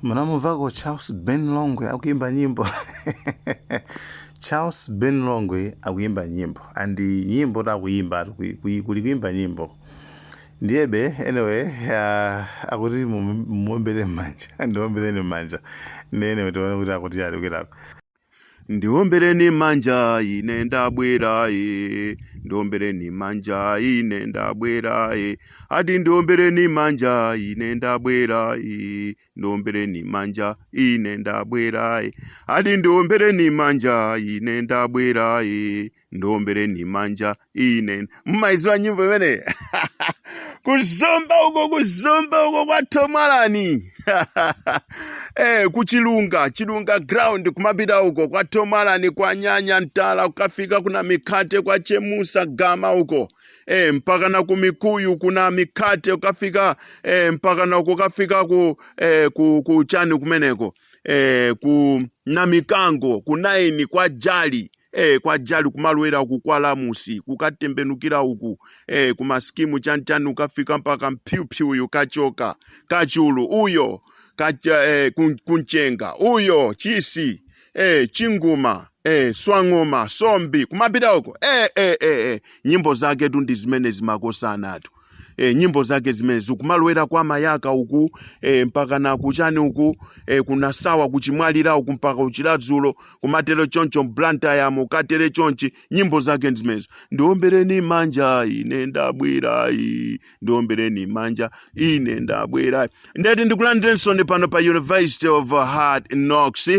Munamumvako Charles Ben Longwe akuyimba nyimbo? Charles Ben Longwe akuyimba nyimbo, and nyimbo takuyimba kuli kuyimba nyimbo ndiyebe. Anyway, akuti muombere m'manja, ndiombereni m'manja. Ndi anyway, tione kuti akuti ali kwirako. Ndiombereni manja, ine ndabwera e. Ndiombereni manja, ine ndabwera e. Ati ndiombereni manja, ine ndabwera e. Ndiombereni manja, ine ndabwera e. Ati ndiombereni manja, ine ndabwera e. Ndiombereni manja ine. Mmaiziwa nyimbo imene kuzomba uko, kuzomba uko kwa Tomalani, kuchilunga Chilunga ground, kumapita uko kwa Tomalani, kwa Nyanya Ntala, kukafika kuna Mikhate, kwa Chemusa Gama uko, mpaka na kumikuyu kuna Mikhate, kukafika mpaka na kukafika ku chani kumeneko, ku Namikango, ku 9 kwa Jali, kwa Jali, kumalowera uku kwa Lamusi, kukatembenukira uku kumaskimu chanichani, ukafika mpaka Mphyuphyuyu, kachoka Kachulu uyo, kacha, kunchenga uyo, Chisi, Chinguma, Swang'oma, Sombi, kumapita uko. Nyimbo zake tu ndi zimene zimakosana atu. Nyimbo zake zimene zikumalowera kwa Mayaka uku, mpaka na kuchani uku, kunasawa, kuchimwalira uku, mpaka uchiladzulo, kumatero choncho, Blantyre katere chonchi. Nyimbo zake ndi zimenezo. Ndiombereni manja, ine ndabwera i. Ndiombereni manja, ine ndabwera. Ndeti ndikulandirenso pano pa University of Hard Knocks,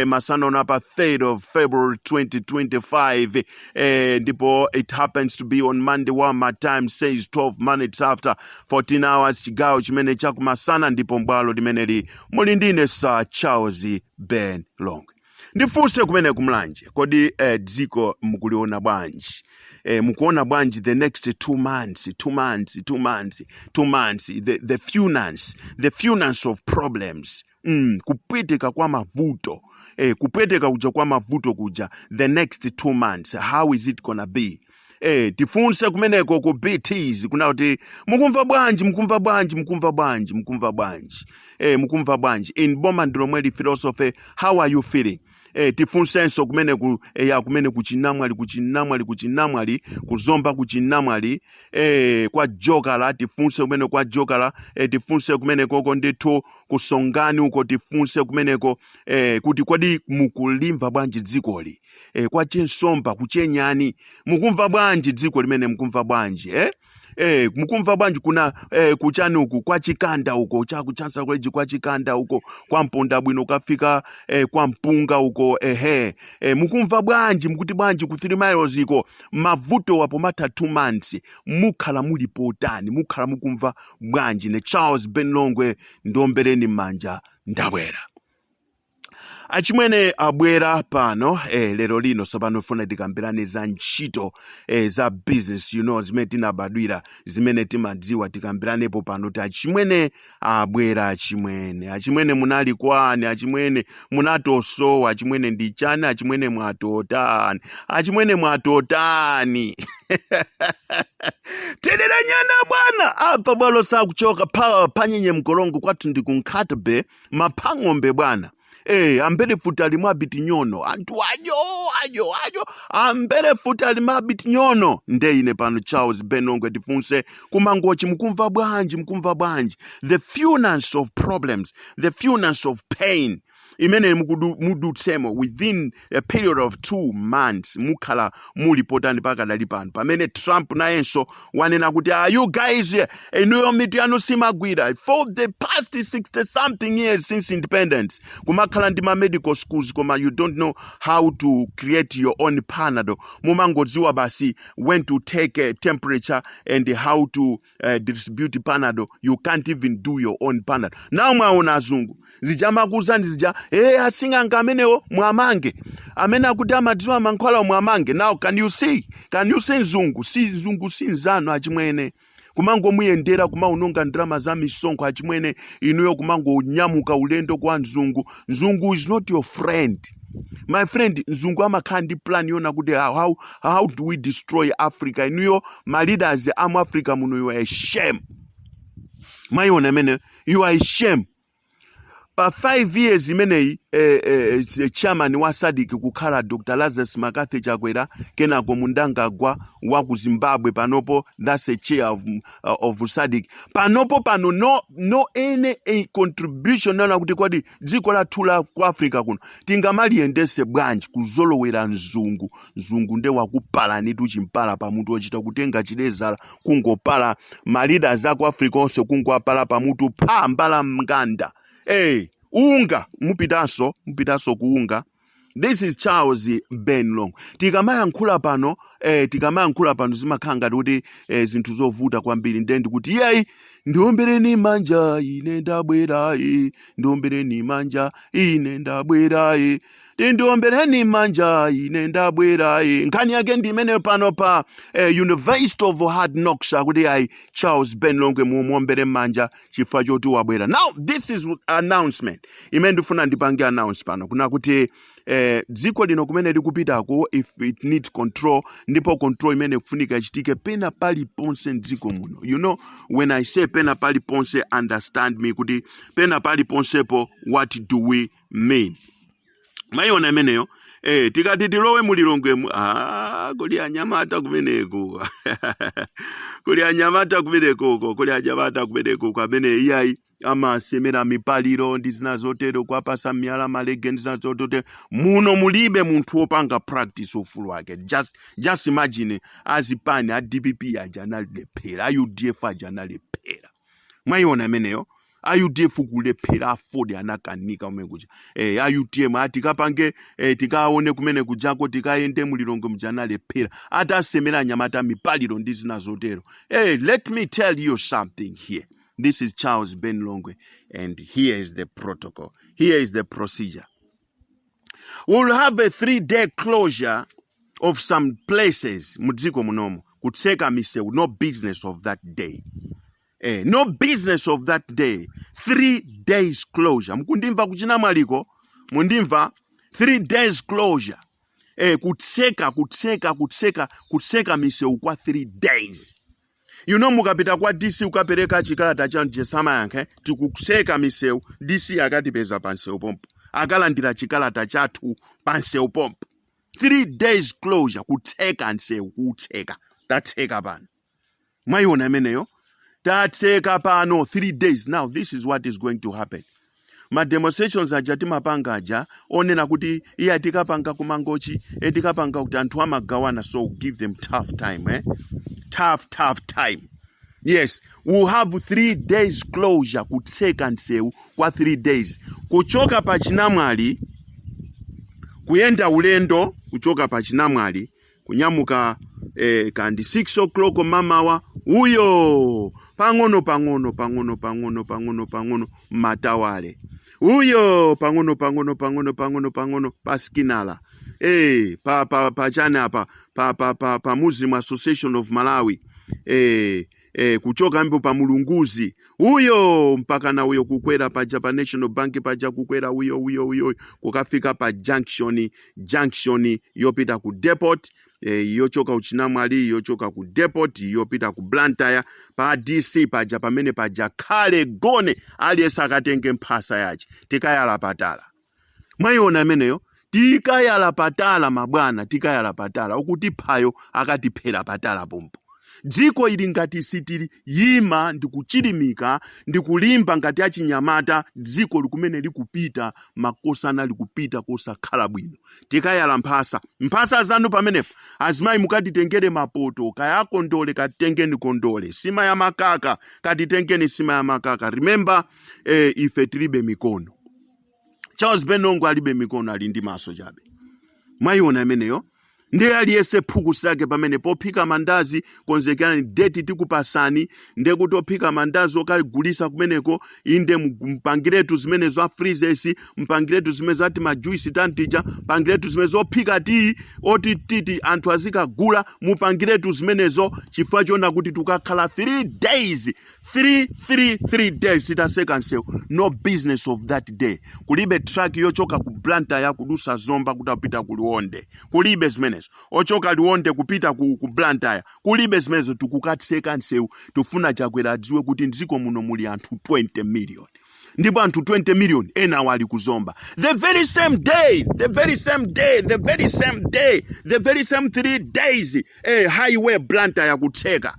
masana ono pa 3rd of February 2025, ndipo it happens to be on Monday, while my time says 12 minutes after 14 hours, chigawo chimene chakumasana, ndipo mbwalo limeneli muli ndine Sir Charles Ben Longwe. Ndifunse kumene kumulanje, kodi dziko mukuliona bwanji? Mukuona bwanji the next 2 months, 2 months, 2 months, 2 months, the finance of problems, kupweteka kwa mavuto, kupweteka kuja kwa mavuto kuja, the next 2 months, how is it gonna be? Tifunse kumeneko ku BTs kuna kuti mukumva bwanji, mukumva bwanji, mukumva bwanji, mukumva bwanji, mukumva bwanji in boma ndilomweli philosophy, how are you feeling? Tifunsenso kumene ku ya kumene kuchinamwali, kuchinamwali, kuchinamwali, kuzomba kuchinamwali, kwa Jokala. Tifunse kumene kwa Jokala, tifunse kumene koko ndithu kusongani uko. Tifunse kumeneko kuti kodi mukulimva bwanji dzikoli? Kwa Chinsomba, kuchenyani, mukumva bwanji dziko limene, mukumva bwanji? Mukumva bwanji kuna kuchani uku, kwa Chikanda uko, cha ku Chancellor College, kwa Chikanda uko, kwa Mponda bwino, ukafika kwa Mpunga uko, ehe, mukumva bwanji? Mukuti bwanji ku 3 Miles iko? Mavuto wapo matha 2 months, mukhala muli potani? Mukhala mukumva bwanji? Ne Charles Ben Longwe, ndombereni m'manja, ndabwera. Achimwene abwera pano lero lino. Tsopano funa tikambirane za ntchito, za business, zimene tinabadwira, zimene timadziwa, tikambiranepo pano. Ti achimwene abwera, achimwene, achimwene, munali kwani? Achimwene, munatosowa. Achimwene, ndi chani? Achimwene, mwatotani? Achimwene, mwatotani? Tereranyana bwana apa bwalo sakuchoka pa panyenye mkolongo kwathu ndi ku Nkhata maphang'ombe bwana. Ambere futi ali mwabiti nyono, anthu ajo ajo ajo, ambere futi ali mwabiti nyono. Nde ine pano Charles Benongwe, tifunse kumangochi, mukumva bwanji? Mukumva bwanji the fewness of problems, the fewness of pain imene mudutsemo within a period of 2 months? Mukhala muli potani pakadali pano, pamene Trump nayenso wanena kuti, "Ah, you guys, inuyo mitu yanu simagwira. For the past 60 something years since independence, kumakhala ndi ma medical schools, koma you don't know how to create your own Panado. Mumangodziwa basi when to take a temperature and how to distribute Panado. You can't even do your own Panado." Now mwaona azungu zija makuzani zija, asing'anga amenewo mwamange, amene akuti amadziwa mankhwala mwamange. Now can you see? Can you see? Mzungu si mzungu, si nzanu achimwene. Kumangomuyendera, kumaononga ndalama za misonkho achimwene, inuyo kumangonyamuka ulendo kwa mzungu. Mzungu is not your friend, my friend. Mzungu amakhala ndi plan yona kuti how do we destroy Africa. Inuyo ma leaders amu Africa muno, you are a shame. Mwayiona imene? You are a shame. Pa 5 years imeneyi, chairman wa SADC kukhala Dr Lazarus McCarthy Chakwera, kenako Mnangagwa wa ku Zimbabwe. Panopo that's a chair of SADC panopo. Pano no any a contribution nona kuti kodi dziko lathu la ku Africa kuno tingamaliyendese bwanji? Kuzolowera mzungu. Mzungu nde wakupalani chimpala pamutu, ochita kutenga chilezala kungopala ma leaders aku Africa onse, kungowapala pamutu pha mbala mnganda. Hey, unga mupitanso, mupitanso kuunga. This is Charles Ben Longwe. Tikamayankhula pano, tikamayankhula pano zimakhala ngati kuti zinthu zovuta kwambiri. Nde ndikuti yeyi, ndiombereni manja, ine ndabwera. Ndiombereni manja, ine ndabwera. Ndiombereni manja, ine ndabwera. Nkhani yake ndi imeneyo pano pa University of Hard Knocks. Akuti ayi, Charles Ben Longwe mumuombere manja chifukwa choti wabwera. Now this is announcement imene ndifuna ndipange announce pano, kuna kuti dziko lino kumene likupitako, if it needs control, ndipo control imene ikufunika ichitike pena paliponse mdziko muno. You know, when I say pena paliponse, understand me kuti pena paliponsepo, what do we mean? Mayiona imeneyo. Tikati tilowe mulilongwemu, ah, kuli anyamata kumeneko, kuli anyamata kumenekoko, kuli anyamata kumenekoko amene iyayi amasemera mipaliro ndi zina zotero, kuapasa miyala malege ndi zina zotero. Muno mulibe munthu wopanga practice ufulu wake. Just imagine, azipani a DPP aja analephera, a UDF aja analephera. Mwayiona imeneyo? A UDF kulephera, AFORD anakanika kumene kuja, a UTM tikapange, tikaone kumene kujako, tikayende mulilongwe muja, analephera atasemera anyamata mipaliro ndi zina zotero. Let me tell you something here. This is Charles Ben Longwe and here is the protocol, here is the procedure. We'll have a 3-day closure of some places mudziko munomo, kutseka misewu, no business of that day. No business of that day, 3 days closure. Mukundimva kuchinamwaliko? Mundimva? 3 days closure, kutseka, kutseka, kutseka, kutseka misewu kwa 3 days. Mukapita kwa DC ukapereka chikalata chanu, jesamayankhe, tikutseka misewu. DC akatipeza pa msewu pompo, akalandira chikalata chathu pa msewu pompo. 3 days closure, kutseka msewu, kutseka. Tatseka pano. Mwayiona imeneyo? Tatseka pano 3 days. Now this is what is going to happen. Ma demonstrations aja timapanga aja onena kuti iye tikapanga kumangochi, tikapanga kuti anthu amagawana, so give them tough time, eh? Tough, tough time. Yes, we'll have 3 days closure, kutseka msewu kwa 3 days, kuchoka pa Chinamwali kuyenda ulendo, kuchoka pa Chinamwali kunyamuka, kandi 6 o'clock mamawa uyo, pang'ono pang'ono, pang'ono pang'ono, pang'ono pang'ono matawale uyo, pang'ono pang'ono, pang'ono pang'ono, pang'ono pa Skinala, pa chani apa, pa Muslim Association of Malawi, kuchoka mpo pa Mulunguzi uyo mpaka na uyo kukwera paja pa National Bank paja, kukwera uyo, uyo, uyo, kukafika pa junction yopita ku depot, yochoka uchinamwali, yochoka ku depot yopita ku Blantyre, pa DC paja, pamene paja khale gone, aliyense akatenge mphasa yace, tikayala patala. Mwayiona imeneyo? Tikayala patala, mabwana, tikayala patala. Ukutiphayo akatiphera patala pompo. Dziko ili ngati sitili yima ndikuchilimika ndikulimba ngati achinyamata, dziko likumene likupita makosana, likupita kosakhala bwino. Tikayala mphasa, mphasa zanu pamenepo. Azimayi, mukatitengere mapoto, kaya kondole, katitengeni kondole, sima ya makaka, katitengeni sima ya makaka. Remember, ife tilibe mikono. Charles Ben Longwe alibe mikono, ali ndi maso chabe. Mwayiona imeneyo? Ndiye aliyense phukusi lake pamene pophika mandazi, konzekerani date tikupasani. Ndiye kuti ophika mandazi okaligulisa kumeneko, inde, mpangiretu zimenezo, a freezes mpangiretu zimenezo, ati ma juice tantija pangiretu zimenezo, ophika tiyi oti titi anthu azikagula mupangiretu zimenezo, chifukwa chiona kuti tukakhala 3 days, 3 3 3 days titaseka nsewu. No business of that day. Kulibe truck yochoka ku Blantyre kudusa Zomba kuti apita ku Liwonde, kulibe zimenezo. Ochoka Liwonde kupita ku Blantyre, kulibe zimenezo. Tikukatseka nsewu. Tifuna Chakwera adziwe kuti mdziko muno muli anthu 20 million. Ndipo anthu 20 million ena wali kuzomba. The very same day, the very same day, the very same day, the very same 3 days, highway Blantyre yakutseka.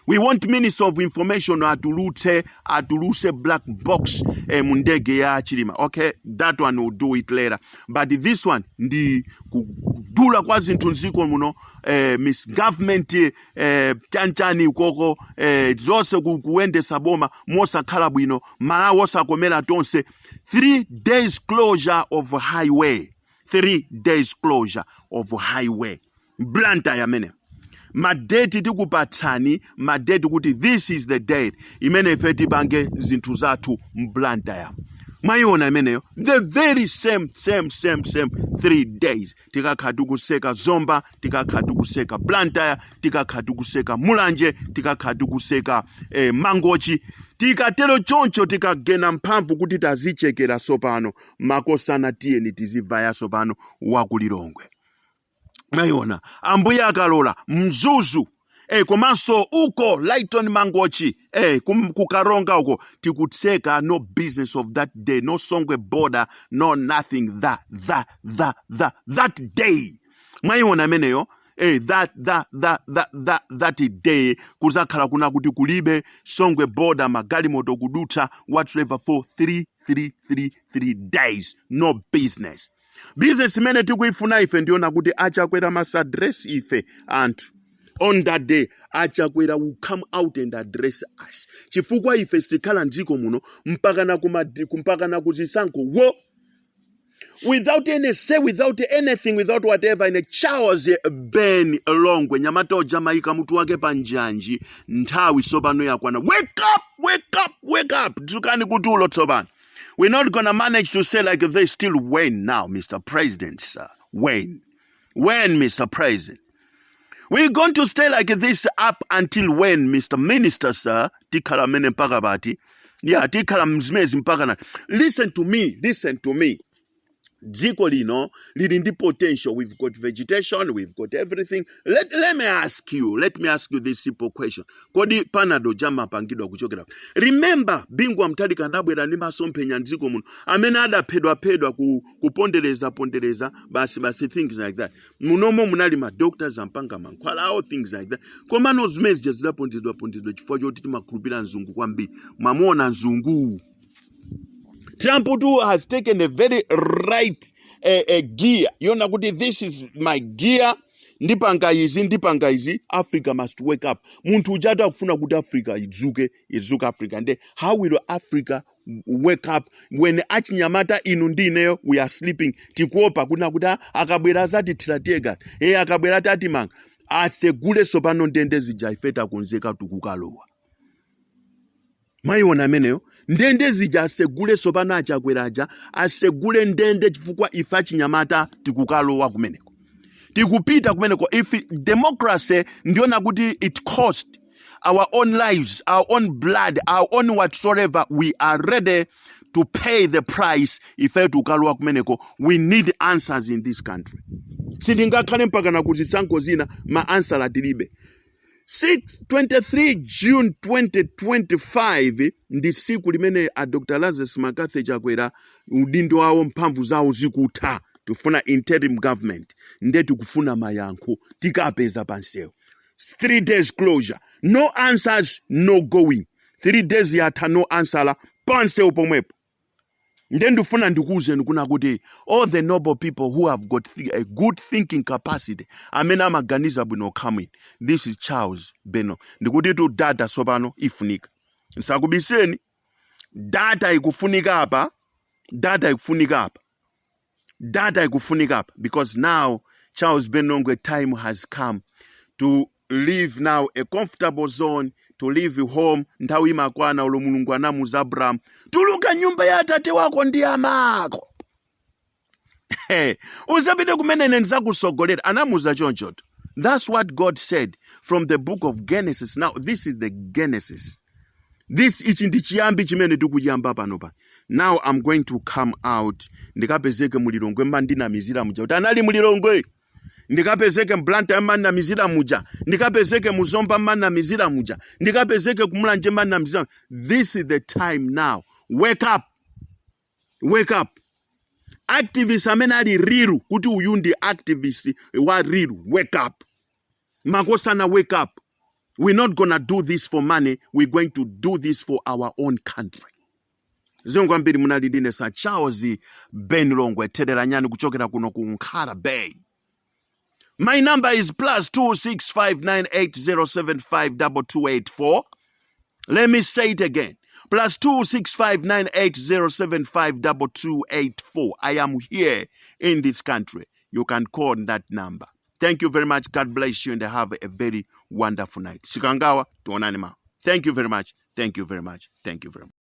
We want Minister of Information atulutse black box mu ndege ya Chilima. Okay, that one will do it later, but this one ndi kudula kwa zinthu mdziko muno, misgovernment, chanchani ukoko, zonse kuyendesa boma mosakhala bwino, Malawi osakomera tonse. 3 days closure of highway, 3 days closure of highway Blantyre yamene. Madeti tikupatsani, madeti kuti this is the date imene ife tipange zinthu zathu mBlantyre. Mwayiona imeneyo? The very same same same same 3 days tikakhala tikutseka Zomba, tikakhala tikutseka Blantyre, tikakhala tikutseka Mulanje, tikakhala tikutseka Mangochi. Tikatero choncho, tikagena mphamvu kuti tazichekera sopano, makosana, tiyeni tizivaya sopano wakulilongwe. Mwayiona? Ambuye akalola, Mzuzu, komanso uko Lighton Mangochi, kukaronga uko tikutseka. No business of that day, no Songwe border, no nothing that day. Mwayiona ameneyo? That day kuzakhala kuna kuti kulibe Songwe border, magalimoto kudutsa whatsoever for 3 3 3 3 days, no business. Business imene tikuifuna ife ndiona kuti aChakwera must address ife anthu on that day. AChakwera will come out and address us, chifukwa ife sitikhala mdziko muno mpakana kuzisankho wo without any say, without anything, without whatever. Ine Charles Ben Longwe, nyamata ojamaika mutu wake pa njanji. Nthawi tsopano yakwana. Wake up, wake up, wake up! Dzukani kutulo tsopano. We're not gonna manage to say like this till when now, Mr. President, sir? When? When, Mr. President? We're going to stay like this up until when, Mr. Minister, sir? Tikhala mene mpaka pati? Yeah, tikhala mzimezi mpaka na. Listen to me, listen to me. Dziko lino lili ndi potential. We've got vegetation, we've got everything. Let me ask you, let me ask you this simple question. Kodi Panado jamapangidwa kuchokera? Remember, Bingu Mutharika anabwera ndi masomphenya mdziko muno amene adaphedwaphedwa kupondereza pondereza basi basi, things like that. Munomo munali ma doctors ampanga mankhwala awo, things like that. Komano zimene zija zidapondedwa pondedwa chifukwa choti timakhulupirira mzungu kwambiri. Mwamuona mzungu Trump too has taken a very right gear yona kuti this is my gear, ndipanga izi, ndipanga izi. Africa must wake up. Munthu ujatu akufuna kuti Africa idzuke, idzuke Africa. Nde how will Africa wake up when achinyamata inu ndi ineyo we are sleeping? Tikuopa kuna kuti, "Ah, akabwera azatithira tear gas, akabwera atatimanga." Asegule sopano ndende zija, ife takonzeka, tikukalowa. Mwayiona ameneyo? Ndende zija asegule sopano, aChakwera aja asegule ndende, chifukwa ife achinyamata tikukalowa kumeneko, tikupita kumeneko. If democracy ndiona kuti it cost our own lives, our own blood, our own whatsoever, we are ready to pay the price. Ife tikukalowa kumeneko. We need answers in this country. Sitingakhale mpaka na kuti zisankho zina ma answer tilibe. 6 23 June 2025 ndi tsiku limene a Dr Lazarus McCarthy Chakwera udindo wawo, mphamvu zawo zikutha. Tikufuna interim government, nde tikufuna mayankho. Tikapeza pansewu. 3 days closure, no answers, no going. 3 days yatha, no answer, pansewu pomwepo. Nde ndifuna ndikuwuzeni kuna kuti all the noble people who have got a good thinking capacity, amene amaganiza bwino, come in. This is Charles Beno. Ndikuti tu data sopano ifunika. Nsakubiseni, data ikufunika apa, data ikufunika apa, data ikufunika apa, because now Charles Benongwe, time has come to leave now a comfortable zone, to leave home. Nthawi imakwana. Ulo Mulungu anamuza Abrahamu, "Tuluka nyumba ya atate wako ndi amako, uzapite kumene ine ndizakusogolera." Anamuza chonchoto. That's what God said from the book of Genesis. Now this is the Genesis. This, ichi ndi chiyambi chimene tikuyamba pano pa. Now I'm going to come out, ndikapezeke mulilongwe mmandinamizira muja kuti anali mulilongwe, ndikapezeke mBlantyre mmandinamizira muja, ndikapezeke muzomba mmandinamizira muja, ndikapezeke kumulanje mmandinamizira. This is the time now. Wake up. Wake up. Activist amene ali real, kuti uyu ndi activist wa real, wake up. Makosana, wake up. We're not gonna do this for money, we're going to do this for our own country. Zikomo kwambiri. Munali ndine Sir Charles Ben Longwe Tederanyani kuchokera kuno ku Nkhata Bay. My number is +26598075284. Let me say it again. +26598075284. I am here in this country. You can call that number. Thank you very much. God bless you and have a very wonderful night. Chikangawa, tuonane ma. Thank you very much. Thank you very much. Thank you very much.